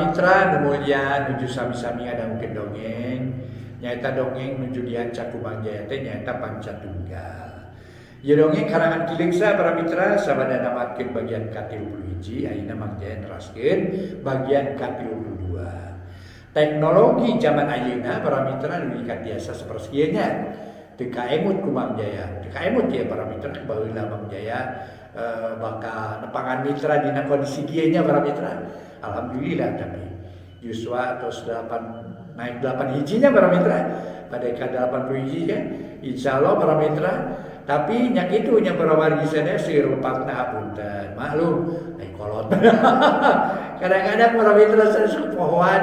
Para mitra nu mulia nuju sami-sami ngadangukeun dongeng, nyaeta dongeng nuju dianca ku Mang Jaya teh nyaeta Panca Tunggal. Ieu dongeng karangan Ki Leuksa para mitra, sabada namatkeun bagian ka-31, ayeuna Mang Jaya neraskeun bagian ka-32. Teknologi zaman ayeuna para mitra dugi ka tiasa sapertos kieu nya. Teu kaemut ku Mang Jaya. Teu kaemut ya para mitra, baheula Mang Jaya bakal nepangan mitra dina kondisi kieu nya para mitra. Alhamdulillah, tapi yuswa tos 8 naik 8 hijinya para mitra, pada ka 80 hiji kan insyaallah para mitra. Tapi nya kitu nya para wargi sadaya, seueur lepatna, hapunten maklum ai kolot. Kadang-kadang para mitra saya sok pohoan,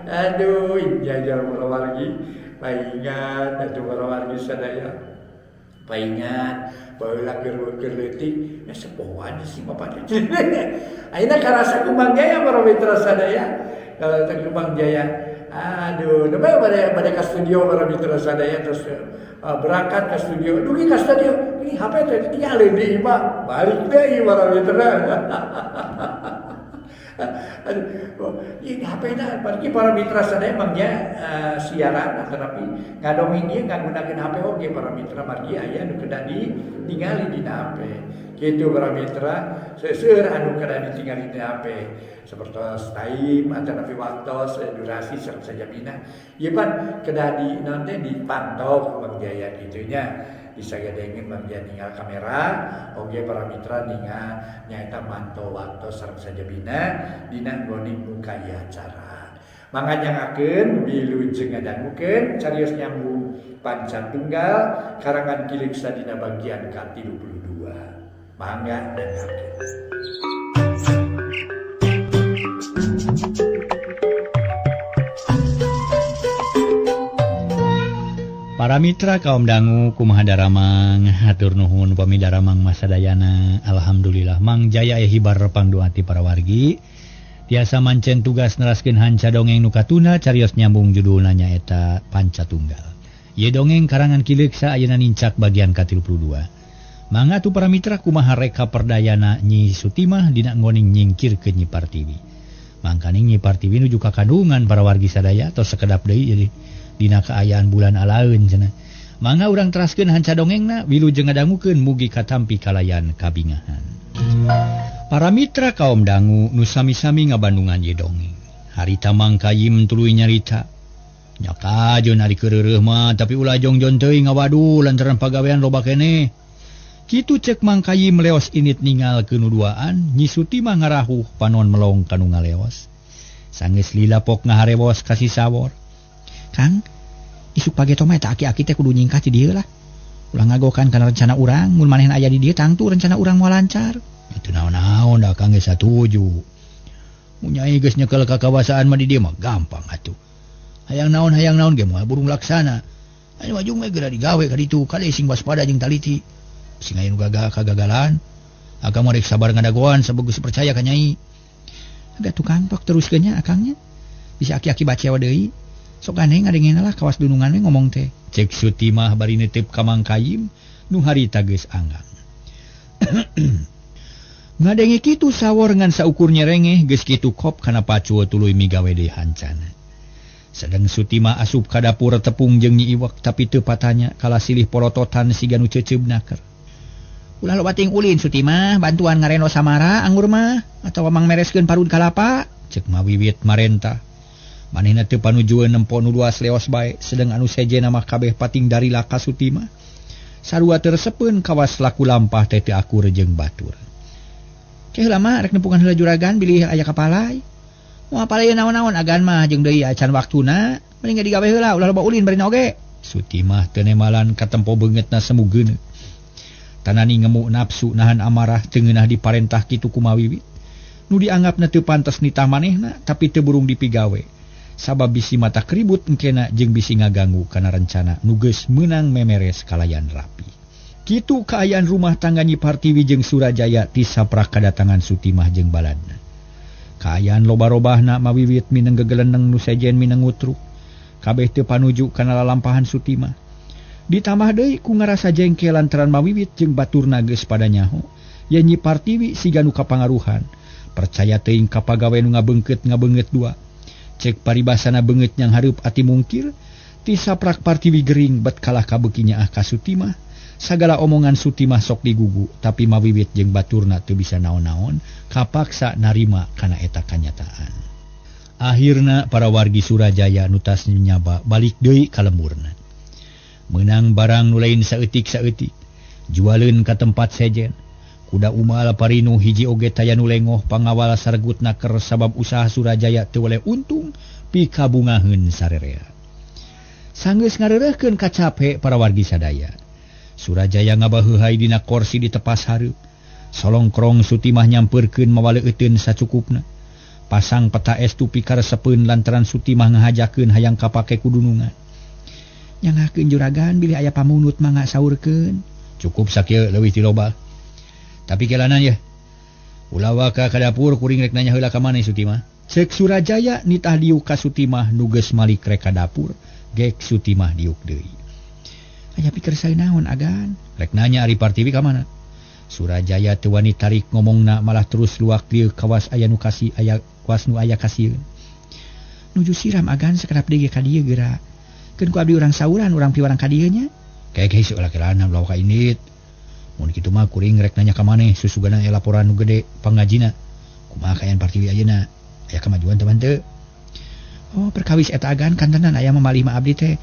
aduh, jajar para wargi paingan atuh, para wargi sadaya paingan baheula keur leutik nya sepohoan si bapak teh. Ayeuna karasa ku Mang Jaya para mitra sadaya, kalau ku Mang Jaya, aduh, nembe bade ka studio para mitra sadaya, terus berangkat ke studio, dugi ka studio ini HP teh ditinggalin di imah, balik deui para mitra. Aduh, ini HP na, pergi para mitra sadaya. Mang nya siaran tetapi ngadongeng ieu ngagunakeun HP oge para mitra, margi aya nu kedah ditingali dina HP kitu para mitra. Seueur anu kedah ditingali dina HP seperti time atanapi waktos, durasi sareng sajabina. Ieu pan kedah di naon teh dipantau ku Mang Jaya kitu nya. Disagadengeun Mang Jaya ningal kamera oge para mitra, ningal nyaeta mantau waktos sareng sajabina dina nggoning muka ieu acara. Mangga nyangakeun, wilujeng ngadangukeun carios nyambung Panca Tunggal karangan Ki Leuksa dina bagian ka-32. Mangga dengarkeun. Para mitra kaum dangu, kumaha daramang? Hatur nuhun pami daramang masadayana. Alhamdulillah, Mang Jaya aya hibar pangdoa ti para wargi, tiasa mancen tugas neraskeun hanca dongeng nu katuna carios nyambung, judulna nyaeta Panca Tunggal. Ieu dongeng karangan Ki Leuksa ayeuna nincak bagian ka-32. Mangga tuh para mitra, kumaha reka perdayana Nyi Sutimah dina ngoning nyingkirkeun Nyi Partiwi. Mangkaning Nyi Partiwi nuju ka kandungan para wargi sadaya, tos sakedap deui, jadi dina kaayaan bulan alaeun cenah. Mangga urang teraskeun hanca dongengna, wilujeng ngadangukeun, mugi katampi kalayan kabingahan. Para mitra kaum dangu nu sami-sami ngabandungan ye dongeng. Harita Mang Kayim tuluy nyarita. Nya kajeun ari keureureun mah, tapi ulah jongjon teuing ngawadu lantaran pagawean loba keneh. Kitu cek Mang Kayim leos init ningal ke nu duaan, Nyi Sutimah ngarahuh panon melong kanu ngaleos. Sanggeus lila pok ngaharewos ka si Sawor. Kang, isuk pageto mah eta aki-aki teh kudu nyingkah ti dieu lah. Ulah ngagokan kana rencana urang, mun manehna aya di dieu tangtu rencana urang moal lancar. Itu naon-naon da Kang geus satuju. Mun nyai geus nyekel kakawasaan mah di dieu mah gampang atuh. Hayang naon ge moal burung laksana. Aya mah jeung we geura digawe ka ditu, kade sing waspada jeung taliti. Sing aya nu gagal kagagalan. Akang mah rek sabar ngadagoan sabab geus percaya ka nyai. Agak tukang tok teruskeun nya akangnya. Bisa aki-aki bacewa deui. Sok aneh ngadengena lah kawas dunungan we ngomong teh. Cek Sutimah bari nitip ka Mang Kayim nu harita geus anggang. Ngadenge kitu Sawor ngan saukur nyerengeh, geus kitu kop kana pacul tuluy migawe deui hancana. Sedeng Sutimah asup ka dapur tepung jeung Nyi Iwak, tapi teu patanya kalah silih polototan siga nu ceuceub naker. Ulah loba ting ulin Sutimah, bantuan ngareno samara anggur mah atawa mang mereskeun parud kalapa. Cek mawiwit marentah. Manehna teu panujueun nempo nu duas leos bae, sedeng anu sejenna mah kabeh pating darila ka Sutimah. Sarua teu resepeun kawas laku lampah teh teu akur jeung batur. Ceh lama rek nempungan heula juragan bilih aya kapalai. Moal palai naon-naon agan mah jeung deui acan waktuna, mending ge digawe heula ulah loba ulin barina oge. Sutimah teu nemalan katempo beungeutna semu geuneuh. Tanani ngemuk nafsu nahan amarah teu ngeunah diparentah kitu ku mawiwit. Nu dianggapna teu pantes nitah manehna tapi teu burung dipigawe. Sabab bisi mata keribut engkena jeung bisi ngaganggu kana rencana nu geus meunang memeres kalayan rapi. Kitu kaayaan rumah tangga Nyi Partiwi jeung Surajaya ti saprak kadatangan Sutimah jeung baladna. Kaayaan loba-robahna mawiwit mineng gegeleneng nu sejen mineng ngutruk. Kabeh teu panuju kana lalampahan Sutimah. Ditambah deui ku ngarasa jengkel lantaran mawiwit jeung baturna geus pada nyaho. Yen Nyi Partiwi siga nu kapangaruhan. Percaya teuing ka pagawe nu ngabeungkeut dua. Cek paribasana beungeut nyang hareup ati mungkir, ti saprak Partiwi gering bet kalah kabeuki nyaah ka Sutimah. Sagala omongan Sutimah sok digugu, tapi mawiwit jeung baturna teu bisa naon-naon, kapaksa narima kana eta kanyataan. Akhirna para wargi Surajaya nutas nyaba balik deui ka lemburna. Meunang barang nu lain saeutik-saeutik, jualeun ka tempat sejen. Kuda umal parinu hiji oge taya nu lengoh pangawal sargutna ker sabab usaha Surajaya teu weleh untung pikabungaheun sarerea. Sanggeus ngareureuhkeun kacape para wargi sadaya. Surajaya ngabaheuhai dina korsi di tepas hareup. Solongkrong Sutimah nyampeurkeun mawa leuteun sacukupna. Pasang peta es tupi karesepeun lantaran Sutimah ngahajakeun hayang kapake kudunungan. Nyangakeun juragan bilih aya pamunut mangga saurkeun. Cukup sakieu leuwih ti loba. Tapi kelanan ye. Ulah waka ka dapur kuring rek nanya heula ka maneh Sutimah. Cek Surajaya nitah diuk ka Sutimah nu geus malik rek ka dapur, gek Sutimah diuk deui. Aya pikir sae naon agan? Rek nanya ari Partiwi ka mana? Surajaya teu wani tarik ngomongna malah terus luak lieu kawas aya nu kasih aya kawas nu aya kasieun. Nuju siram agan sakedap deui ka dieu geura. Keun ku abdi urang sauran urang piwarang ka dieu nya. Keke heuh ulah-kelana ulah ka indit. Mun kitu mah kuring rek nanya ka maneh susugana aya laporan nu gede pangajina. Kumaha kaayaan Partiwi ayeuna? Aya kamajuan teu teu? Oh, perkawis eta agan kantenan aya mamalih mah abdi teh.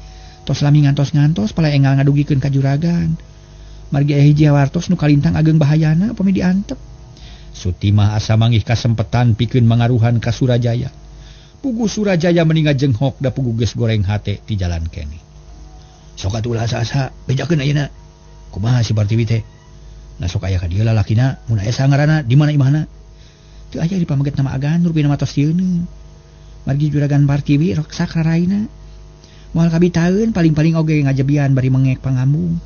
Tos lami ngantos-ngantos pala enggal ngadugikeun ka juragan. Margi aya hiji wartos nu kalintang ageng bahayana upami diantep. Sutimah asa manggih kasempetan pikeun mangaruhan ka Surajaya. Pugu Surajaya meninga jenghok da pugu geus goreng hate ti jalan keneh. Sok atuh ulah asa-asa bejakeun ayeuna. Kumaha si Partiwi teh? Nah sok aya ka dieu lalakina, mun aya sangarana di mana imahna? Teu aya di pameget nama agan rupina mah tos sieun. Margi juragan Partiwi reksak raraina. Moal kabitaeun paling-paling oge ngajebian bari mengek pangambung.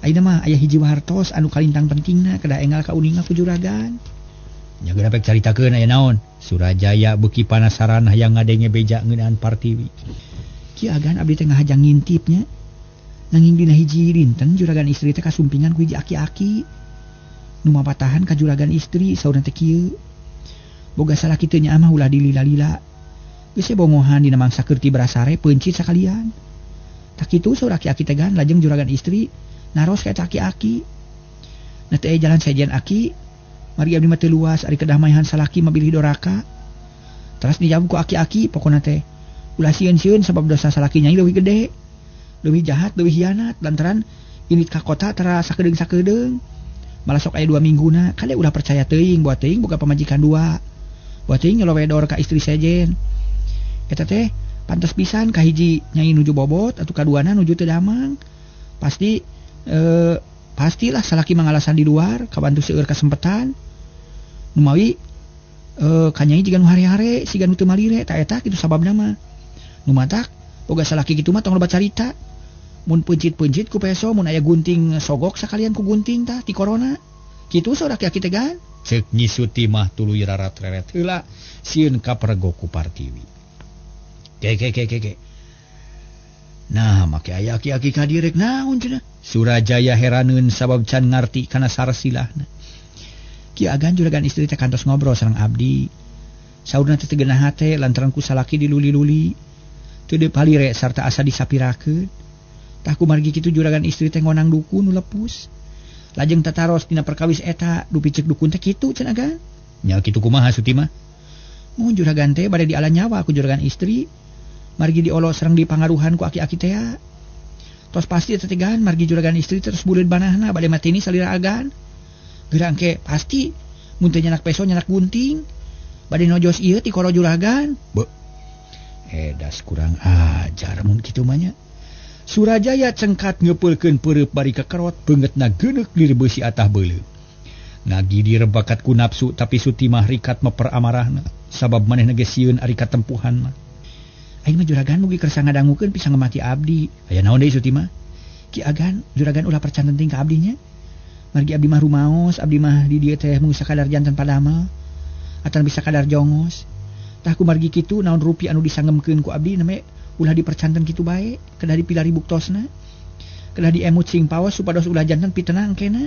Ayeuna mah aya hiji wartos anu kalintang pentingna kedah enggal kauninga ku juragan. Nya geura pek caritakeun aya naon? Surajaya beuki panasaran hayang ngadenge beja ngeunaan Partiwi. Kieu agan abdi teh ngahajang ngintipnya. Nanging dina hiji dinten juragan istri teh kasumpingan ku hiji aki-aki. Nu mapatahan ka juragan istri saurna teh kieu. Boga salaki teu nyaah mah ulah dilila-lila. Geus bongohan dina mangsa keur ti barasare peuncit sakalian. Tak kitu saur aki-aki teh gan lajeng juragan istri naros ka eta aki-aki. Na teu aya jalan sejen aki, mari abdi mah teu luas ari kedah maehan salaki mah bilih doraka. Teras dijawab ku aki-aki pokona teh ulah sieun-sieun sabab dosa salaki nyai leuwih gede, leuwih jahat, leuwih hianat lantaran indit ka kota tara sakedeung-sakedeung. Malah sok aya 2 mingguna, kade ulah percaya teuing, buat teuing boga pamajikan dua. Buat teuing nyelowedor ka istri sejen. Eta teh pantes pisan ka hiji nyai nuju bobot atuh kaduana nuju teu damang. Pasti pastilah salaki mangalasan di luar kabantu seueur kasempetan. Numawi ka nyai jiga nu hare-hare siga nu teu malire ta eta kitu sababna mah. Nu matak boga salaki kitu mah tong loba carita. Mun peuncit-peuncit ku peso, mun aya gunting sogok sakalian ku gunting tah ti corona. Kitu saur aki-aki teh gan. Ceuk Nyi Sutimah tuluy rarat-reret heula sieun kapergo ku Partiwi. Ke ke ke ke ke. Nah, make aya aki-aki ka dieu rek naon cenah? Surajaya heraneun sabab can ngarti kana sarsilahna. Kieu agan juragan istri teh kantos ngobrol sareng abdi. Saurna teh teu geunah hate lantaran ku salaki diluli-luli. Teu deui palire sarta asa disapirakeun. Tah kumargi kitu juragan istri teh ngonang dukun nu lepus. Lajeng tataros dina perkawis eta dupi ceuk dukun teh kitu cenah agan. Nya kitu kumaha Sutimah? Mun juragan teh bade diala nyawa ku juragan istri. Margi diolo sareng dipangaruhan ku aki-aki teh. Tos pasti teh tegan margi juragan istri terus buleud banahna bade mateni salira agan. Geura engke pasti mun teu nyanak peso nyanak gunting. Bade nojos ieu ti koro juragan. Be. Edas kurang ajar mun kitu mah nya. Surajaya cengkat ngepeulkeun peureub bari kekerot beungeutna geuneuk direbeusi atah beuleum. Ngagidir bakat ku nafsu tapi Sutimah rikat meperamarahna sabab manehna geus sieun ari katempuhan mah. Aing mah juragan mugi kersa ngadangukeun bisa ngemati abdi. Aya naon deui Sutimah? Ki agan juragan ulah percanten ka abdi nya. Margi abdi mah rumaos, abdi mah di dieu teh mung sakadar jantan padamel atawa bisa kadar jongos. Tah kumargi kitu naon rupi anu disangemkeun ku abdi name ulah dipercanten kitu bae, kedah dipilari buktosna. Kedah diemut sing paos supados ulah jantan pitenang kena.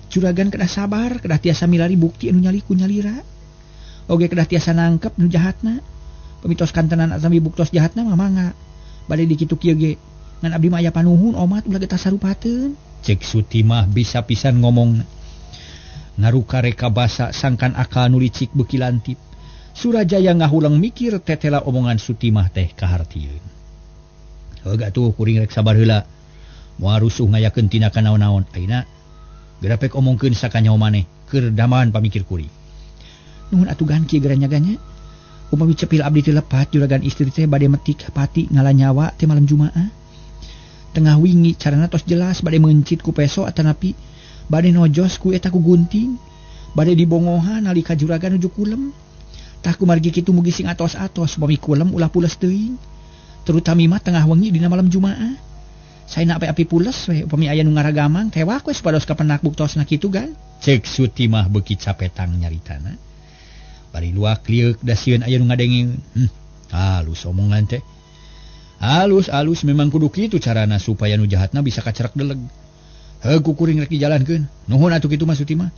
Juragan kedah sabar, kedah tiasa milari bukti anu nyali ku nyalira. Oge kedah tiasa nangkep nu jahatna. Pamitos kantenan atami buktos jahatna mah mangga. Bade dikitu kieu ge. Ngan abdi mah aya panuhun omat ulah getas sarupateun. Cek Sutimah bisa pisan ngomongna. Ngaruka reka basa sangkan akal nu licik beuki lantip. Surajaya ngahulang mikir tetela omongan Sutimah teh kahartieun. Heuh atuh kuring rek sabar heula. Moal rusuh ngayakeun tindakan naon-naon. Ayeuna gerapek omongkeun sakanyaho maneh keur damahan pamikir kuring. Nuhun atuh gan kieu geura nyaganya. Upami cepil abdi teu lepat juragan istri teh bade metik pati ngala nyawa teh malam Jumaah. Tengah wingi carana tos jelas bade meuncit ku peso atanapi bade nojos ku eta ku gunting. Bade dibongohan nalika juragan nuju kulem. Tah kumargi kitu mugi sing atos-atos upami kulem ulah pules teuing. Terutami mah tengah wengi dina malam Jumaah. Saena api-api pules we upami aya nu ngaragamang tewak we supados kapenak buktosna kitu gan. Cek Sutimah beuki capetang nyaritana. Bari luak lieuk da sieun aya nu ngadengeun. Halus omongan teh. Halus-halus memang kudu kitu carana supaya nu jahatna bisa kacerak deleg. Heuh ku kuring rek dijalankeun. Nuhun atuh kitu mah Sutimah.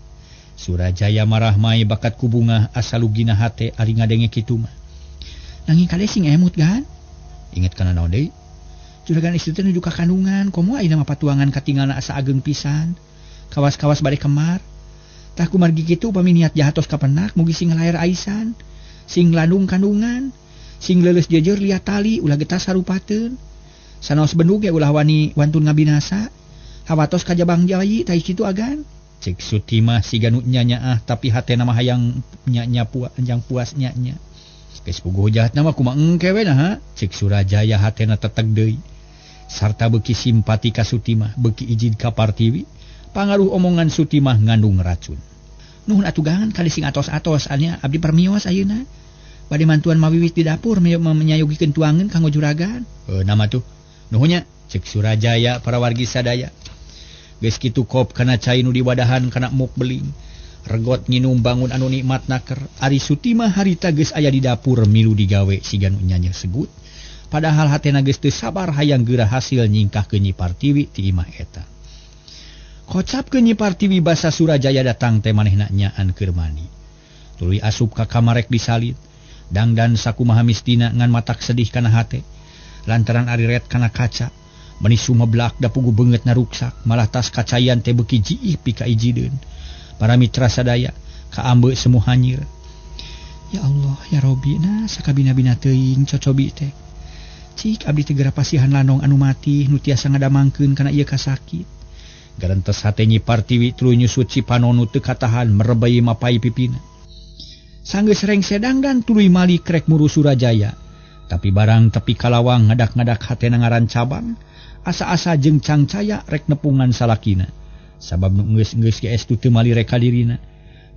Surajaya marah mai bakat ku bungah asa lugina hate ari ngadenge kitu mah. Nanging kade sing emut gan. Inget kana naon deui? Juragan istri teh nuju ka kandungan, komo ayeuna mah patuangan katinggalna asa ageng pisan. Kawas-kawas bade kemar. Tah kumargi kitu upami niat jahat tos kapenak mugi sing laer aisan, sing landung kandungan, sing leuleus jeujeur liat tali ulah getas sarupateun. Sanaos bendug ge ulah wani wantun ngabinasa. Hawatos ka Jabang Jayi tah kitu agan. Cek Sutimah siga nu nyanyaah tapi hatena mah hayang nya-nya puas puas nya-nya. Geus puguh jahatna mah kumaha engke we naha? Cek Surajaya hatena teteg deui. Sarta beuki simpati ka Sutimah, beuki ijid ka Partiwi, pangaruh omongan Sutimah ngandung racun. Nuhun atuh gangan kali sing atos-atos anya abdi permios ayeuna. Bade mantuan mawiwit di dapur menyayogikeun tuangeun kanggo juragan. Nama tuh. Nuhunnya cek Surajaya para wargi sadaya. Geus kitu kop kana cai nu diwadahan kana muk beling. Regot nginum bangun anu nikmat naker. Ari Sutimah harita geus aya di dapur milu digawe siga nu nyanyi segut. Padahal hatena geus teu sabar hayang geura hasil nyingkah ke Nyi Partiwi ti imah eta. Kocap ke Nyi Partiwi basa Surajaya datang teh manehna nyaan keur mandi. Tuluy asup ka kamarek disalit. Dangdan sakumaha mistina ngan matak sedih kana hate. Lantaran ari ret kana kaca. Meni sumeblak da pugu beungeut naruksak, malah tas kacayan teh beuki jiih pika ijideun. Para mitra sadaya kaambe semu hanyir. Ya Allah ya Robi na sakabina-bina teuing cocobi teh. Cik abdi teh geura pasihan lanong anu mati nu tiasa ngadamangkeun kana ieu kasakit. Garentes hate Nyi Partiwi tuluy nyusut si panonu teu katahan merebei mapai pipina. Sanggeus rengse dangdan tuluy malik rek muru Surajaya. Tapi barang tepi kalawang ngadak-ngadak hatena ngaran cabang, asa-asa jeung cangcaya rek nepungan salakina. Sabab nu geus-geus ge estu teu malire ka dirina.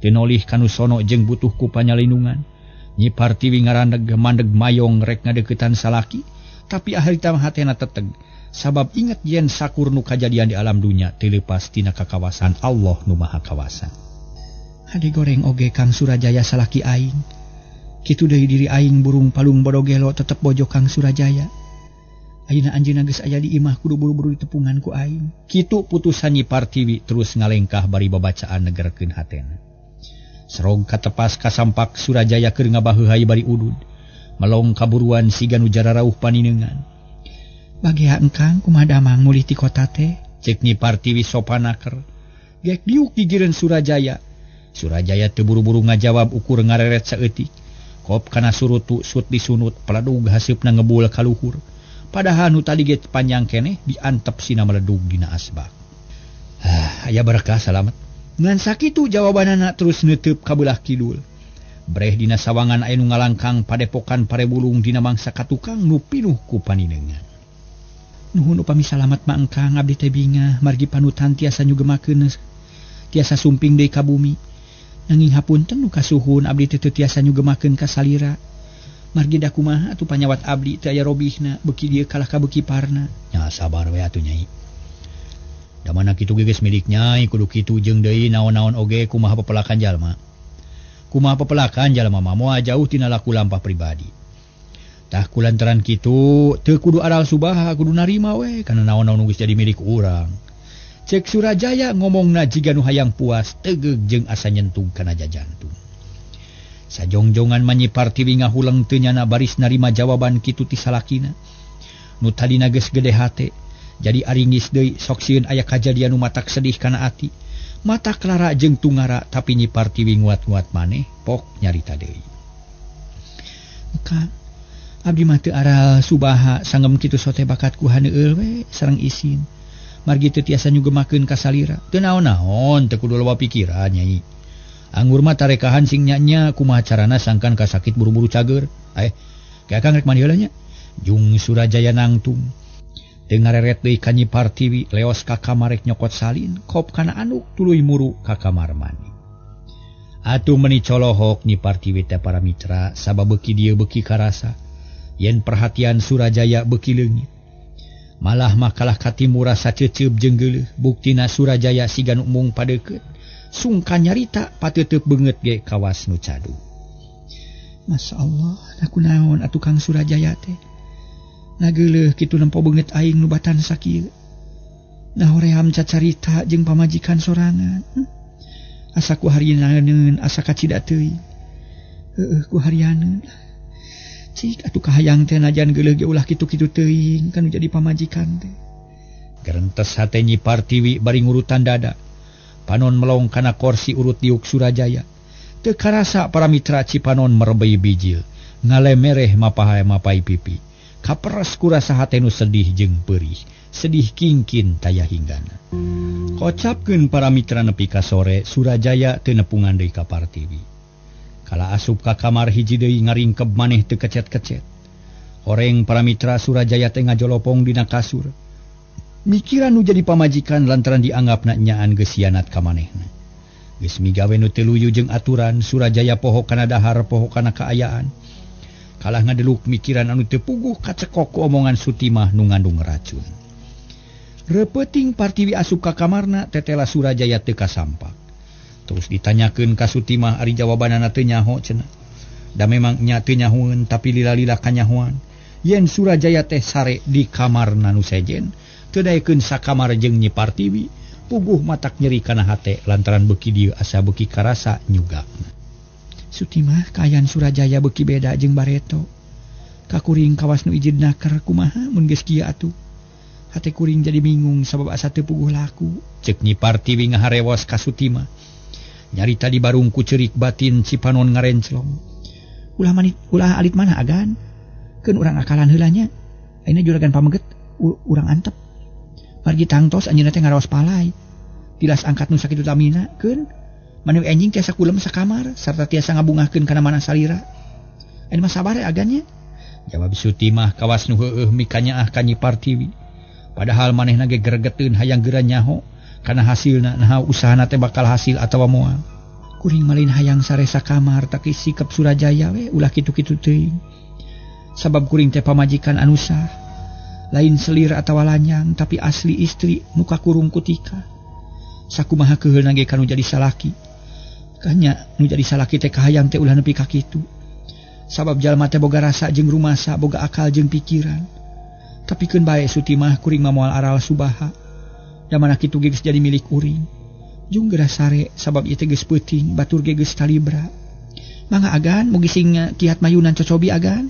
Teu nolih kanu sono jeung butuh ku panyalindungan. Nyi Partiwi ngarandeg mandeg mayong rek ngadeuketan salaki, tapi akhirna mah hatena teteg. Sabab inget yen sakur nu kajadian di alam dunya teu leupas tina kakawasan Allah nu Maha Kawasa. Hade goreng oge Kang Surajaya salaki aing. Kitu deui diri aing burung palung bodogelo tetep bojo Kang Surajaya. Ayeuna anjeunna geus aya di imah kudu buru-buru ditepungan ku aing. Kitu putusan Nyi Partiwi terus ngalengkah bari babacaan negerkeun hatena. Serog katepas kasampak Surajaya keur ngabaheuhay bari udud. Melong kaburuan siga nu jararauh paninengan. Bagea engkang kumaha damang mulih ti kota teh? Cek Nyi Partiwi sopanaker. Gek diuk gigireun Surajaya. Surajaya teu buru-buru ngajawab ukur ngareret saeutik. Kop kana surutu sut disunut peladug haseupna ngebul ka luhur. Padahal nu tadi ge panjang keneh diantep sina meledug dina asbak. Aya berkah salamet. Ngan sakitu jawabanana terus neuteub ka beulah kidul. Breh dina sawangan aya nu ngalangkang padepokan parebulung dina mangsa katukang nu pinuh ku paninengan. Nuhun upami salamet mah engkang abdi teh bingah margi panutan tiasa nyugemakeun tiasa sumping deui ka bumi. Nanging hapunten nu kasuhun abdi teh teu tiasa nyugemakeun ka salira. Margi da kumaha atuh panyawat abdi teu aya robihna beuki dieu kalah ka beuki parna. Nya sabar we atuh Nyai. Da mana kitu ge geus milik Nyai kudu kitu jeung deui naon-naon oge kumaha pepelakan jalma. Kumaha pepelakan jalma mah moal jauh tina laku lampah pribadi. Tah kulantaran kitu teu kudu aral subaha kudu narima we kana naon-naon geus jadi milik urang. Cek Surajaya ngomongna jiga nu hayang puas tegeg jeung asa nyentuh kana jajantung. Sajongjongan mah Nyi Partiwi ngahuleng teu nyana baris narima jawaban kitu ti salakina. Nu tadina geus gede hate, jadi aringis deui sok sieun aya kajadian nu matak sedih kana ati. Mata Clara jeung tungara tapi Nyi Partiwi nguat-nguat maneh pok nyarita deui. Kang, abdi mah teu aral subaha sangem kitu sote bakat ku haneueul we sareng isin. Margi teu tiasa nyugemakeun ka salira. Teu naon-naon teu kudu loba pikiran Nyai. Anggur mah tarekahan sing nya-nya kumaha carana sangkan kasakit buru-buru cager. Ke akang rek mandi heula nya. Jung Surajaya nangtung. Teu ngareret deui ka Nyi Partiwi leos ka kamar rek nyokot salin kop kana anduk tuluy muru ka kamar mandi. Atuh meuni colohok Nyi Partiwi teh para mitra sabab beuki dieu beuki karasa yen perhatian Surajaya beuki leungit. Malah makalah katimu rasa ceceup jeung geuleuh buktina Surajaya siga nu mung padeukeut sungkan nyarita pateuteuk beungeut ge kawas nu cadu. Masya Allah, da kunaon atuh Kang Surajaya teh. Nageuleuh kitu nempo beungeut aing nu batan sakieu. Nah hoream cacarita jeung pamajikan sorangan. Asa ku harinaneun asa kacida teuing. Heueuh ku harianeun. Cik atuh kahayang teh najan geuleuh ge ulah kitu-kitu teuing kan jadi pamajikan teh. Gerentes hate Nyi Partiwi bari ngurutan dada. Panon melong kana korsi urut diuk Surajaya. Teu karasa para mitra Cipanon merebei bijil, ngalemereh mapahae mapai pipi. Kaperes kurasa hate nu sedih jeung perih, sedih kingkin taya hinggana. Kocapkeun para mitra nepi ka sore, Surajaya teu nepungan deui ka Partiwi. Kala asup ka kamar hiji deui ngaringkeb maneh teu kecet-kecet. Horeng para mitra Surajaya teh ngajolopong dina kasur. Mikiran nu jadi pamajikan lantaran dianggapna nyaan geus hianat ka manehna. Geus migawe nu teu luyu jeung aturan, Surajaya poho kana dahar, poho kana kaayaan. Kalah ngadeluk mikiran anu teu puguh kacekok ku omongan Sutimah nu ngandung racun. Repeuting Partiwi asup ka kamarna tetela Surajaya teu kasampak. Terus ditanyakeun ka Sutimah ari jawabanana teu nyaho cenah. Da memang nya teu nyahoeun tapi lila-lila kanyahoan. Yen Surajaya teh sare di kamarna nu sejen, teu daekeun sakamar jeung Nyi Partiwi, puguh matak nyeri kana hate lantaran beuki dieu asa beuki karasa nyugakna. Sutimah kaayaan Surajaya beuki beda jeung bareto. Kakuring kawas nu ijid naker kumaha mun geus kieu atuh. Hate kuring jadi bingung sabab asa teu puguh laku. Ceuk Nyi Partiwi ngaharewos ka Sutimah. Nyarita di barung ku cerik batin Cipanon ngarenclong. Ulah manit, ulah alit mana agan. Keun urang akalan heula nya. Ayeuna juragan pameget urang antep. Margi tangtos anjeunna teh ngaraos palai. Tilas angkat nu sakitu tamina keun. Manu enjing tiasa kulem sakamar sarta tiasa ngabungahkeun kana mana salira. Ayeuna mah sabar agannya. Jawab Sutimah kawas nu heueuh mikanyaah ka Nyi Partiwi. Padahal manehna ge gregeteun hayang geura nyaho kana hasilna naha usahana teh bakal hasil atawa moal. Kuring malin hayang sare sakamar tapi sikap Surajaya we ulah kitu-kitu teuing. Sabab kuring teh pamajikan anu sah. Lain selir atawa lanyang tapi asli istri nu kakurung kutika. Sakumaha keuheulna ge kanu jadi salaki. Kanya nu jadi salaki teh kahayang teh ulah nepi ka kitu. Sabab jalma teh boga rasa jeung rumasa, boga akal jeung pikiran. Tapi keun bae Sutimah kuring mah moal aral subaha. Da mana kitu ge geus jadi milik kuring. Jung geura sare sabab ieu teh geus peuting, batur ge geus talibra. Mangga agan mugi sing kiat mayunan cocobi agan.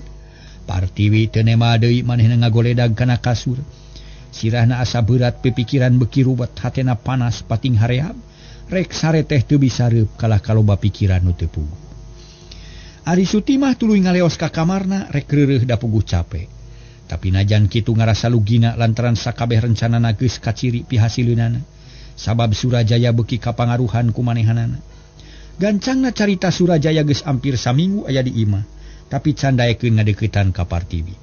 Partiwi teu nema deui manehna ngagoledag kana kasur. Sirahna asa berat pipikiran beuki ruwet, hatena panas pating haream. Rek sare teh teu bisa reup kalah kaloba pikiran nu teu puguh. Ari Sutimah tuluy ngaleos ka kamarna rek reureuh da puguh cape. Tapi najan kitu ngarasa lugina lantaran sakabeh rencanana geus kaciri pihasileunana. Sabab Surajaya beuki kapangaruhan ku manehanana. Gancangna carita Surajaya geus ampir saminggu aya di imah, tapi can daekeun ngadeuketan ka Partiwi.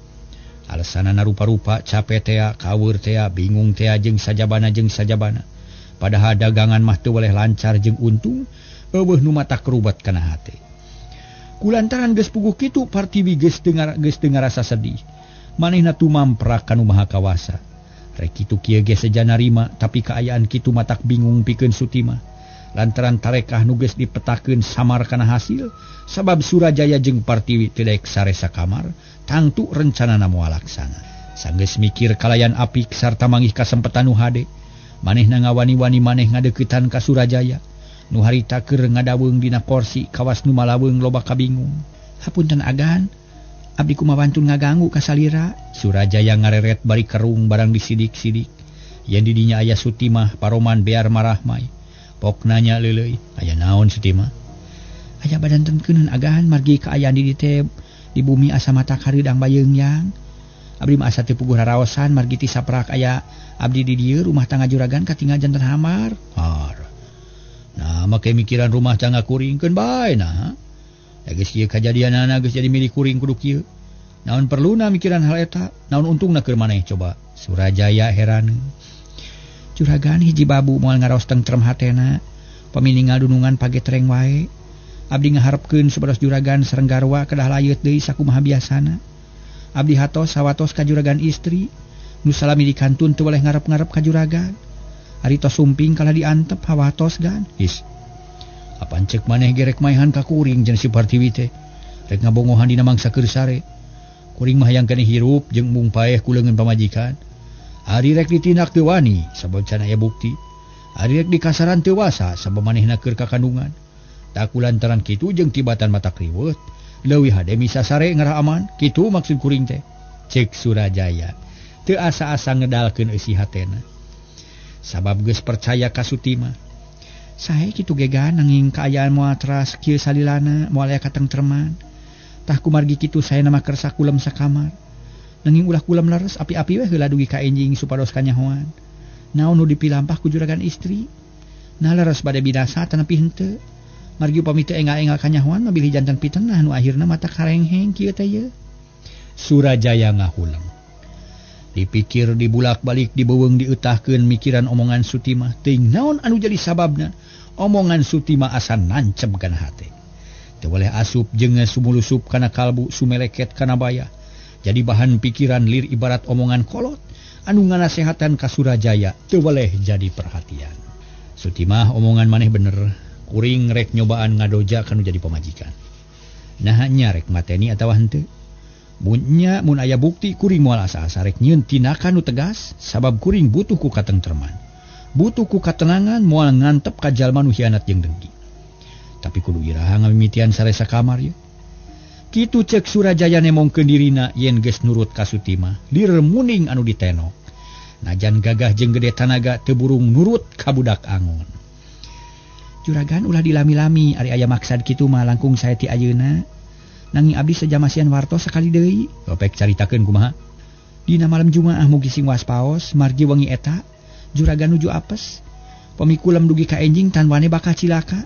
Alasanana rupa-rupa, cape tea, kaweur tea, bingung tea jeung sajabana jeung sajabana. Padahal dagangan mah teu weleh lancar jeung untung, eueuh nu matak ruwet kana hate. Kulantaran geus puguh kitu Partiwi geus teu ngarasa sedih. Manehna tumamprak ka nu maha kawasa. Rek kitu kieu ge seja narima, tapi kaayaan kitu matak bingung pikeun Sutimah. Lantaran tarekah nu geus dipetakeun samar kana hasil, sabab Surajaya jeung Partiwi teu daek sare sakamar, tangtu rencanana moal laksana. Sanggeus mikir kalayan apik sarta manggih kasempetan nu hade, manehna ngawani-wani maneh ngadeuketan ka Surajaya. Nu harita keur ngadaweung dina korsi kawas nu malaweung loba kabingung. Hapunten agan, abdi kumaha wantun ngaganggu ka salira. Surajaya ngareret bari kerung barang disidik-sidik. Yen di dinya aya Sutimah paroman bear marahmai. Pok nanya leuleuy, aya naon Sutimah? Aya badan tengkeuneun agan margi kaayaan di dieu di bumi asa mata kareudang bayeungyang. Abdi mah asa teu puguh raraosan margi ti saprak aya abdi di dieu rumah tangga juragan katinggal janten hamar. Har. Nah, make mikiran rumah tangga kuring keun bae nah. Da geus kieu kajadianana geus jadi milik kuring kudu kieu. Naon perluna mikiran hal eta? Naon untungna keur maneh coba? Surajaya heran. Juragan hiji babu moal ngaraos tengtrem hatena. Pami ninggal dunungan pagetreng wae. Abdi ngaharepkeun supados juragan sareng garwa kedah layeut deui sakumaha biasana. Abdi hatos sawatos ka juragan istri nu salami dikantun teu boleh ngarep-ngarep ka juragan. Ari tos sumping kalah diantep hawatos gan. Is. Apan ceuk maneh gerek maehan ka kuring jeung si Partiwi teh. Rek ngabongohan dina mangsa keur sare. Kuring mah hayang keneh hirup jeung mung paeh ku leungeun pamajikan. Ari rek ditindak teu wani sabab can aya bukti. Ari rek dikasaran teu wasa sabab manehna keur kakandungan. Tak kulantaran kitu jeung tibatan mata kriweuh. Leuwih hade misa sare ngarah aman, kitu maksud kuring teh. Cek Surajaya teu asa-asa ngedalkeun eusi hatena. Sabab geus percaya ka Sutimah. Sae kitu gegan nanging kaayaan moal teras kieu salilana moal aya katengtreman. Tah kumargi kitu saena mah kersa kulem sakamar. Nanging ulah kulem leres api-api we heula dugi ka enjing supados kanyahoan. Naon nu dipilampah ku juragan istri? Nah leres bade binasa tanapi henteu. Margi upami teu engal-engal kanyahoan mah bilih janten pitenah nu akhirna mata karengheng kieu teh ye. Surajaya ngahuleng. Dipikir dibulak-balik dibeuweung dietahkeun mikiran omongan Sutimah. Teuing naon anu jadi sababna? Omongan Sutimah asa nancep kana hate. Teu boleh asup jeung sumulusup kana kalbu sumeleket kana baya. Jadi bahan pikiran lir ibarat omongan kolot anu nganasehatan ka Surajaya teu boleh jadi perhatian. Sutimah omongan maneh bener. Kuring rek nyobaan ngadoja kanu jadi pamajikan. Nah nya rek mateni atawa henteu. Mun nya mun aya bukti kuring moal asa-asa rek nyieun tindakan nu tegas sabab kuring butuh ku katengtreman. Butuh ku katenangan moal ngantep ka jalma nu hianat jeung dengki. Tapi kudu iraha ngamimitian sare sakamar ye. Kitu cek Surajaya nemongkeun dirina yen geus nurut ka Sutimah, lir muning anu ditenok. Najan gagah jeung gede tanaga teu burung nurut ka budak angon. Juragan ulah dilami-lami ari aya maksad kitu mah langkung sae ti ayeuna. Nanging abdi sejamasian wartos sakali deui. Opek caritakeun kumaha? Dina malam Jumaah mugi sing waspaos margi wengi eta juragan nuju apes. Pami kulem dugi ka enjing tanwane bakal cilaka.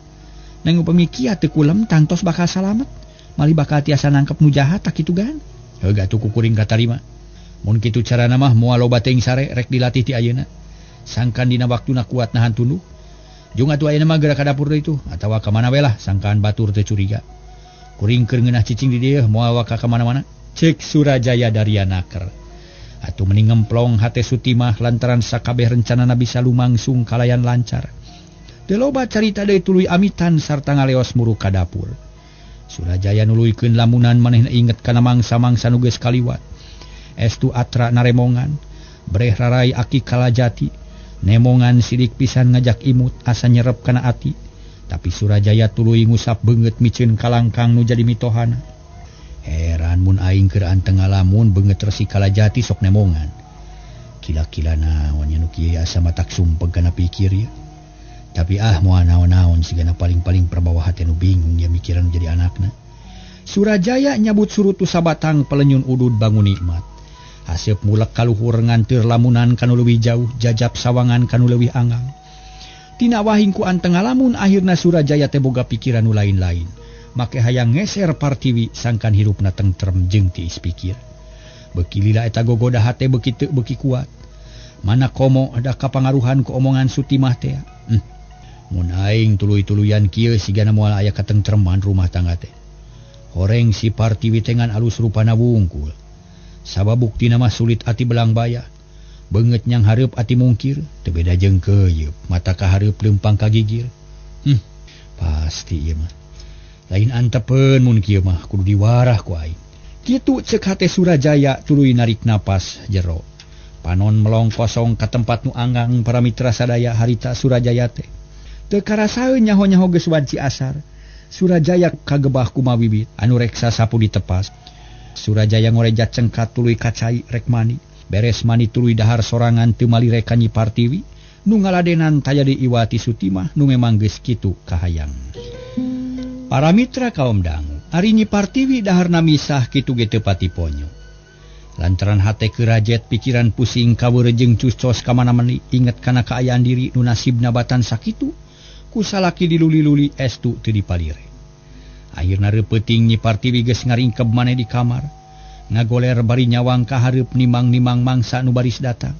Nanging upami kieu teu kulem tangtos bakal salamet. Malih bakal tiasa nangkep nu jahat tak kitu gan. Heuh atuh ku kuring katarima. Mun kitu carana mah moal loba teuing sare rek dilatih ti ayeuna. Sangkan dina waktuna kuat nahan tunduh. Jung atuh ayeuna mah geura ka dapur deui tuh atawa ka mana we lah sangkaan batur teu curiga. Kuring keur ngeunah cicing di dieu moal waka ka mana-mana. Cek Surajaya daria naker. Atuh mending ngemplong hate Sutimah lantaran sakabeh rencanana bisa lumangsung kalayan lancar. Teu loba carita deui tuluy amitan sarta ngaleos muruk ka dapur. Surajaya nuluykeun lamunan manehna inget kana mangsa-mangsa nu geus kaliwat. Estu atra naremongan, breh rarai aki Kalajati. Nemongan sidik pisan ngajak imut asa nyerep kana ati. Tapi Surajaya tuluy ngusap beungeut miceun kalangkang nu jadi mitohana. Heran mun aing keur anteng ngalamun beungeut Resi Kalajati sok nemongan. Kila-kila naon nya nu kieu asa matak sumpeg kana pikir ye. Tapi ah moal naon-naon sigana paling-paling perbawa hate nu bingung ya mikiran nu jadi anakna. Surajaya nyabut surutu sabatang pelenyun udud bangun nikmat. Haseup mulek kaluhur nganteur lamunan kanu leuwih jauh jajap sawangan kanu leuwih anggang. Tina wahing ku anteng ngalamun akhirna Surajaya teh boga pikiran nu lain-lain. Make hayang ngeser Partiwi sangkan hirupna tengtrem jeung tiis pikir. Beuki lila eta gogoda hate beuki teu beuki kuat. Mana komo ada kapangaruhan ku omongan Sutimah teh. Mun aing tuluy-tuluyan kieu sigana moal aya katengtreman rumah tangga teh. Horeng si Partiwi teh ngan alus rupana wungkul. Sabab buktina mah sulit ati belang baya. Beungeut nyang hareup ati mungkir, teu beda jeung keuyeup, mata ka hareup leumpang ka gigir. Pasti ieu mah. Lain antepeun mun kieu mah kudu diwarah ku aing. Kitu ceuk hate Surajaya tuluy narik napas jero. Panon melong kosong ka tempat nu anggang para mitra sadaya harita Surajaya teh. Teu karasaeun nyaho-nyaho geus wanci asar. Surajaya kagebah ku mawiwit anu reksa sapu ditepas. Surajaya ngoreja cengkat tuluy ka cai rek mani. Beres mani tuluy dahar sorangan teu malire ka Nyi Partiwi nu ngaladenan taya diiwati Sutimah nu memang geus kitu kahayang. Para mitra kaum dangu, ari Nyi Partiwi daharna misah kitu ge teu patiponyo. Lantaran hate kerajet pikiran pusing kaweurejeng cuscos ka mana-mani inget kana kaayaan diri nu nasibna batan sakitu ku salaki diluli-luli estu teu dipalire. Akhirna reupeting Nyi Partiwi geus ngaringkeb maneh di kamar, ngagoler bari nyawang ka hareup nimang-nimang mangsa nu baris datang.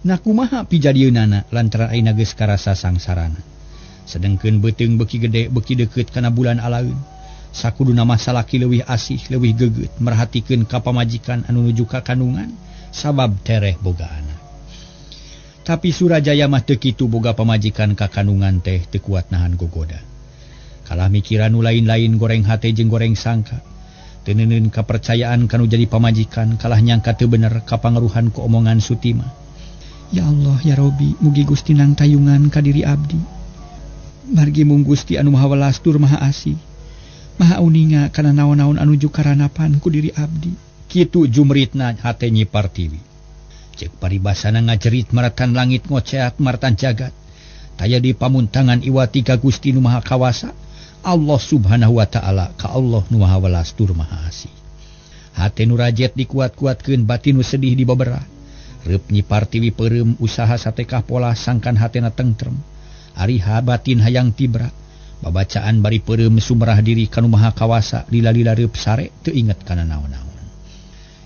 Na kumaha pijadieunana lantaran ayeuna geus karasa sangsarana. Sedengkeun beuteung beuki gede beuki deukeut kana bulan alaeun. Sakuduna mah salaki leuwih asih leuwih geugeut merhatikeun ka pamajikan anu nuju ka kandungan sabab tereh boga anak. Tapi Surajaya mah teu kitu boga pamajikan ka kandungan teh teu kuat nahan gogoda. Kalah mikiran nu lain-lain goreng hate jeung goreng sangka. Teu neuneun kapercayaan kanu jadi pamajikan kalah nyangka teu bener kapangaruhan ku omongan Sutimah. Ya Allah ya Robi, mugi Gusti nang tayungan ka diri abdi. Margi mung Gusti anu Maha Welas tur Maha Asih. Maha uninga kana naon-naon anu jukaranapan ku diri abdi. Kitu jumritna hate Nyi Partiwi. Cek paribasana ngajerit maratan langit ngoceak maratan jagat. Taya di pamuntangan iwati ka Gusti nu Maha Kawasa. Allah Subhanahu wa Ta'ala ka Allah nu Maha Welas tur Maha Asih. Hate nu rajet dikuat-kuatkeun, batin nu sedih dibeberah. Reup Nyi Partiwi peureum usaha satekah pola sangkan hatena tengtrem. Ari ha batin hayang tibra. Babacaan bari peureum sumrah diri kanu Maha Kawasa lila-lila reup sare teu inget kana naon-naon.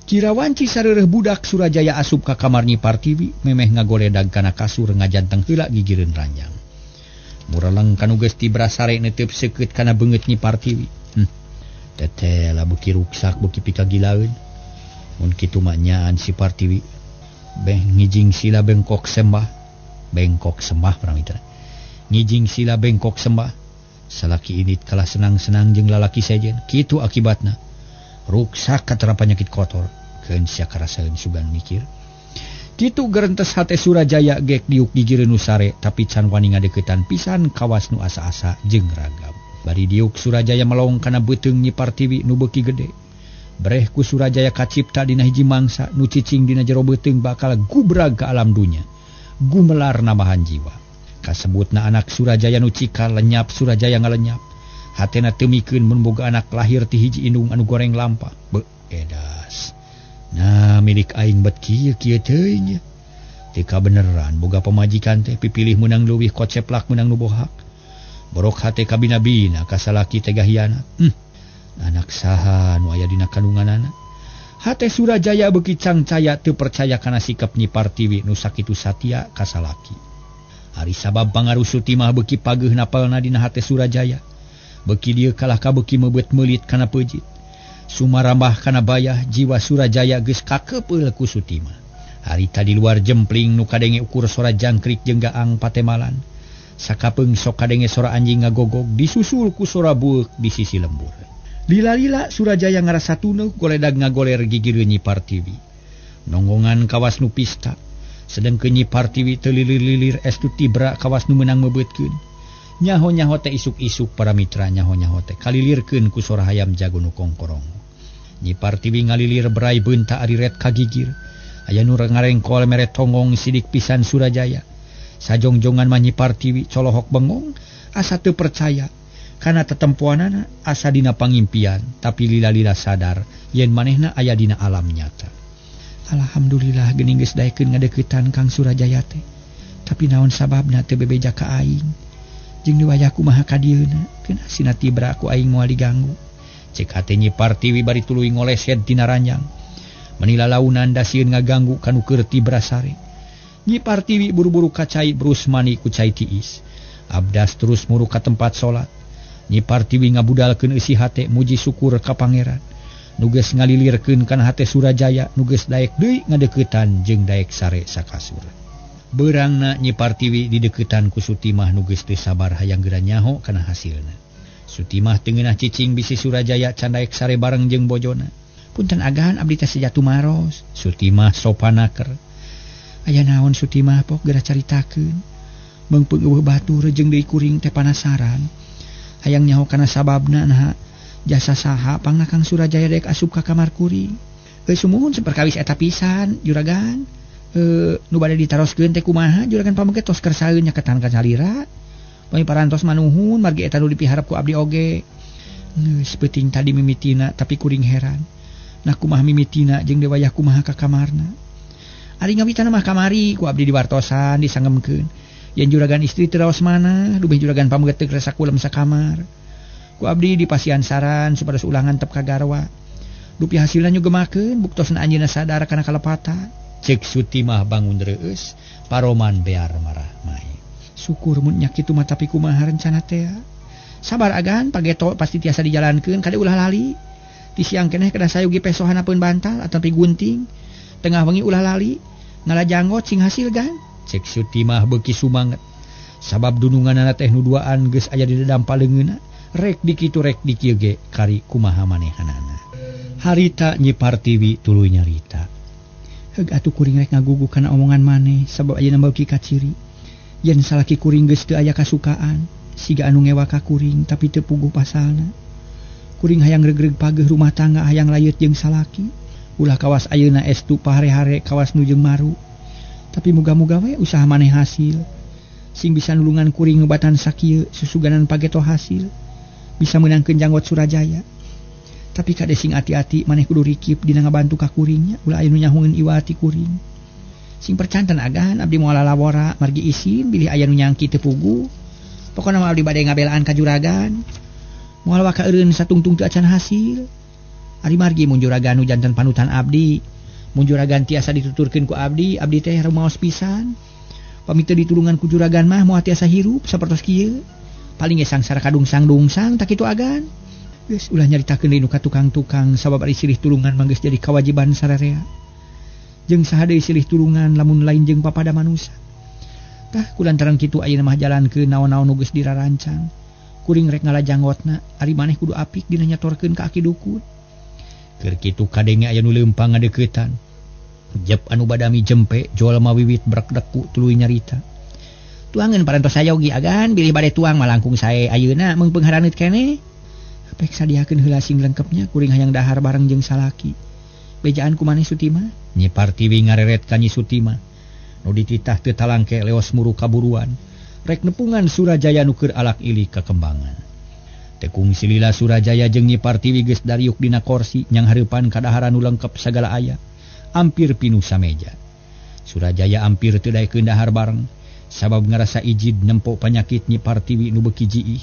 Kira wanci sareureuh budak Surajaya asup ka kamar Nyi Partiwi memeh ngagoledag kana kasur ngajanteng heula gigireun ranjang. Mureleng kanu geus tibra sare neuteup seukeut kana beungeut Nyi Partiwi. Teteh lah beuki ruksak beuki pikagilaeun. Mun kitu mah nyaan si Partiwi. Beh ngijing sila bengkok sembah. Bengkok sembah pramitra. Ngijing sila bengkok sembah. Salaki init kalah senang-senang jeung lalaki sejen. Kitu akibatna. Ruksak katara penyakit kotor. Keun sia karasaeun sugan mikir. Kitu gerentes hate Surajaya gek diuk gigireun nu sare tapi can wani ngadeukeutan pisan kawas nu asa-asa jeung ragam. Bari diuk Surajaya melong kana beuteung Nyi Partiwi nu beuki gede. Breh ku Surajaya kacipta dina hiji mangsa nu cicing dina jero beuteung bakal gubrag ka alam dunya. Gumelar nambahan jiwa. Kasebutna anak Surajaya nu cikal lenyap Surajaya ngalenyap. Hatena teu mikeun mun boga anak lahir ti hiji indung anu goreng lampah. Beuh edas. Nah milik aing bet kieu kieu teuing. Teu kabeneran boga pamajikan teh pipilih meunang leuwih koceplak meunang nu bohak. Borok hate kabina-bina ka salaki teh gahianat. Anak saha nu aya dina kandunganana. Hate Surajaya beuki cangcaya teu percaya kana sikap Nyi Partiwi nu sakitu satia ka salaki. Ari sabab pangaruh Sutimah beuki pageuh napalna dina hate Surajaya. Beuki dieu kalah ka beuki meubeut meulit kana peujit. Sumarambah kana bayah jiwa Surajaya geus kakepeul ku Sutimah. Harita di luar jempling nu kadenge ukur sora jangkrik jeung gaang patemalan. Sakapeung sok kadenge sora anjing ngagogog disusul ku sora bueuk di sisi lembur. Lila-lila Surajaya ngarasa tuneuh goledag ngagoler gigireun Nyi Partiwi. Nonggongan kawas nu pista. Sedengkeun Nyi Partiwi teu lilir-lilir estu tibra kawas nu meunang meubeutkeun. Nyaho-nyaho teh isuk-isuk para mitra nyaho-nyaho teh kalilirkeun ku sora hayam jago nu kongkorong. Nyi Partiwi ngalilir berai beunta ari ret kagigir. Aya nu ngarengkol mere tonggong sidik pisan Surajaya. Sajongjongan mah Nyi Partiwi colohok bengong asa teu percaya kana tetempoanana asa dina pangimpian tapi lila-lila sadar yen manehna aya dina alam nyata. Alhamdulillah geuning geus daekeun ngadeuketan Kang Surajaya teh. Tapi naon sababna teu bebeja ka aing? Jeung diwayah kumaha ka dieuna keun asina tibra ku aing moal diganggu. Cek hate Nyi Partiwi bari tuluy ngolesed tina ranjang. Menila launan dasieun ngaganggu kanu keur tibra sare. Nyi Partiwi buru-buru ka cai brus mani ku cai tiis. Abdas terus muru ka tempat salat. Nyi Partiwi ngabudalkeun eusi hate muji syukur ka pangeran. Nu geus ngalilirkeun kana hate Surajaya nu geus daek deui ngadeuketan jeung daek sare sakasur. Beurangna Nyi Partiwi dideuketan ku Sutimah nu geus teu sabar hayang geura nyaho kana hasilna. Sutimah teu ngeunah cicing bisi Surajaya can daek sare bareng jeung bojona. Punten agahan abdi teh seja tumaros. Sutimah sopanaker. Aya naon Sutimah pok geura caritakeun. Meungpeung eueuh batur jeung deui kuring teh panasaran. Hayang nyaho kana sababna naha jasa saha pangna Kang Surajaya dek asup ka kamar kuring. Geus sumuhun saperkawis eta pisan juragan. Nu bade ditaroskeun teh kumaha juragan pameget tos kersaeun nyaketan ka salira. Pami parantos manuhun margi eta nu dipiharep ku abdi oge. Geus peuting tadi mimitina tapi kuring heran. Nah kumaha mimitina jeung deui wayah kumaha ka kamarna. Ari ngawitan mah kamari ku abdi diwartosan disangemkeun. Yen juragan istri teu raos mana, duh juragan pameget teu kersa kulem sakamar. Ku abdi dipasihan saran supados ulangan tep ka garwa. Dupi hasilna nyugemakeun buktosna anjeunna sadar kana kalepatan. Cek Sutimah bangun reueus, paroman bear marah mae. Syukur mun nya kitu mah tapi kumaha rencana teh. Sabar agan pageto pasti tiasa dijalankeun kade ulah lali. Ti siang keneh kedah sayugi peso hanapeun bantal atapi gunting. Tengah wengi ulah lali, ngala janggot sing hasil gan. Cek Sutimah beuki sumanget. Sabab dununganana teh nu duaan geus aya di dadampa leungeunna, rek dikitu rek dikieu ge kari kumaha manehanana. Harita Nyi Partiwi tuluy nyarita. Heug atuh kuring rek ngagugu kana omongan maneh sabab ayeuna beuki kaciri. Yen salaki kuring geus teu aya kasukaan, siga anu ngewa ka kuring tapi teu puguh pasalna. Kuring hayang regreg pageuh rumah tangga hayang layeut jeung salaki. Ulah kawas ayeuna estu pahare-hare kawas nu jeung maru. Tapi muga-muga we usaha maneh hasil. Sing bisa nulungan kuring ngobatan sakieu susuganan pageto hasil. Bisa meunangkeun janggot Surajaya. Tapi kade sing ati-ati maneh kudu rikip dina ngabantu ka kuringnya ulah aya nu nyahungeun iwati kuring. Sing percanten agan abdi moal lalawora margi isin bilih aya nu nyangki teu puguh. Pokona mah abdi bade ngabelaan ka juragan. Moal waka eureun satungtung teu acan hasil. Ari margi mun juragan nu janten panutan abdi. Mun juragan tiasa dituturkeun ku abdi, abdi teh rumaos pisan. Pami teu ditulungan ku juragan mah moal tiasa hirup sapertos kieu. Paling ge sangsara kadungsang-dungsang tak kitu agan. Geus ulah nyaritakeun deui nu ka tukang-tukang sabab ari silih tulungan mah geus jadi kawajiban sararea. Jeung saha deui silih tulungan lamun lain jeung papada manusa. Tah kulantaran kitu ayeuna mah jalankeun naon-naon nu geus dirarancang. Kuring rek ngalajanggotna, ari maneh kudu apik dina nyatorkeun ka aki dukun. Keur kitu kadenge aya nu leumpang ngadeuketan. Jep anu badami jempe jol mawiwit brekdeku tuluy nyarita. Tuangeun parantos sayogi agan bilih bade tuang mah langkung sae ayeuna meungpeung haraneut keneh. Pek sadiakeun heula sing lengkepnya kuring hayang dahar bareng jeung salaki. Bejaan ku maneh Sutimah? Nyi Partiwi ngareret ka Nyi Sutimah. Nu dititah teu talangke leos muru kaburuan. Rek nepungan Surajaya nu keur alak ilik kakembangan. Tekung silila Surajaya jeung Nyi Partiwi geus dariuk dina korsi nyang hareupan kadaharan nu lengkep sagala aya. Ampir pinuh sameja. Surajaya ampir teu daekeun dahar bareng sabab ngarasa ijid nempo panyakit Nyi Partiwi nu beuki jiih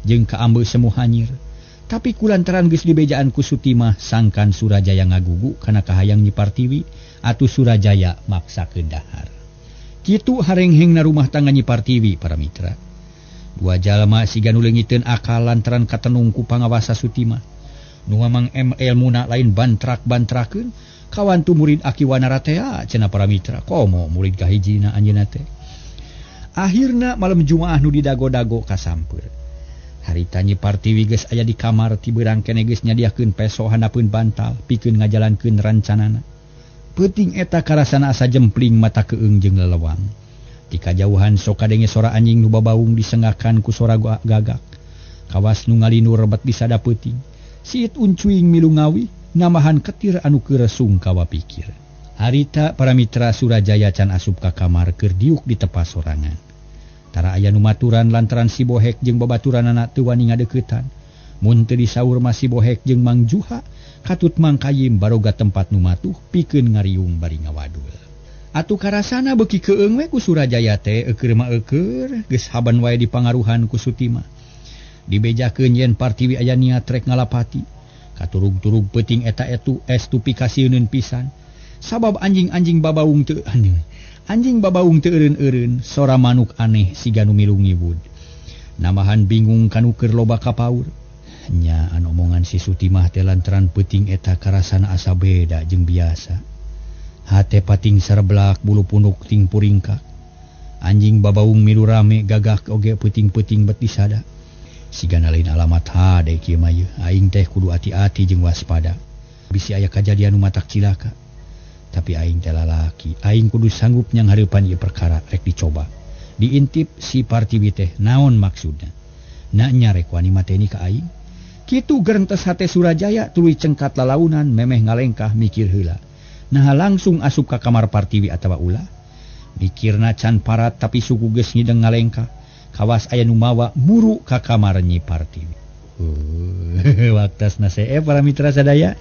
jeung kaambe semu hanyir. Tapi kulantaran geus dibejaan ku Sutimah sangkan Surajaya ngagugu kana kahayang Nyi Partiwi atuh Surajaya maksakeun dahar. Kitu harenghengna rumah tangga Nyi Partiwi para mitra. Dua jalma siga nu leungiteun akal lantaran katenung ku pangawasa Sutimah. Nu mamang elmuna lain bantrak-bantrakeun kawantu murid Aki Wanara tea cenah para mitra komo murid kahijina anjeunna teh. Akhirna malam Jumaah nu didago-dago kasampeur. Harita Nyi Partiwi geus aya di kamar ti beurang keneh geus nyadiakeun peso handapeun bantal pikeun ngajalankeun rancanana. Peuting eta karasana asa jempling mata keung jeung lelewang. Ti kajauhan sok kadenge sora anjing nu babaung disengakan ku sora gagak. Kawas nu ngalinur rebet disada peuting. Siit uncuing milu ngawi nambahan ketir anu keur resung kawa pikir. Harita para mitra Surajaya can asup ka kamar keur diuk di tepas sorangan. Tara aya nu maturan lantaran si Bohek jeung babaturanana teu wani ngadeuketan. Mun teu disaur mah si Bohek jeung Mang Juha katut Mang Kayim baroga tempat nu matuh pikeun ngariung bari ngawadul. Atuh karasana beuki keung we ku Surajaya teh eukeur mah eukeur geus haban wae dipangaruhan ku Sutimah. Dibejakeun yen Partiwi aya niat rek ngalapati. Katurug-turug peuting eta etu estu pikasieuneun pisan. Sabab anjing-anjing babaung teu anjing. Anjing babaung teu eureun-eureun, sora manuk aneh siga nu milu ngiwud. Namahan bingung kanu keur loba kapaur. Nya anu omongan si Sutimah teh lantaran peuting eta karasana asa beda jeung biasa. Hate pating sareblak bulu punuk ting puringkak. Anjing babaung milu rame gagak oge peuting-peuting bet disada. Sigana lain alamat hade kieu mah yeuh. Aing teh kudu ati-ati jeung waspada. Bisi aya kajadian nu matak cilaka. Tapi aing teh lalaki, aing kudu sanggup nyang hareupan ieu perkara rek dicoba. Diintip si Partiwi teh naon maksudna. Na nyarek wani mateni ka aing. Kitu gerentes hate Surajaya tuluy cengkat lalaunan memeh ngalengkah mikir heula. Nah langsung asup ka kamar Partiwi atawa ulah. Mikirna can parat tapi suku geus ngideng ngalengkah. Kawas aya nu mawa muru ka kamar Nyi Partiwi. Waktasna para mitra sadaya.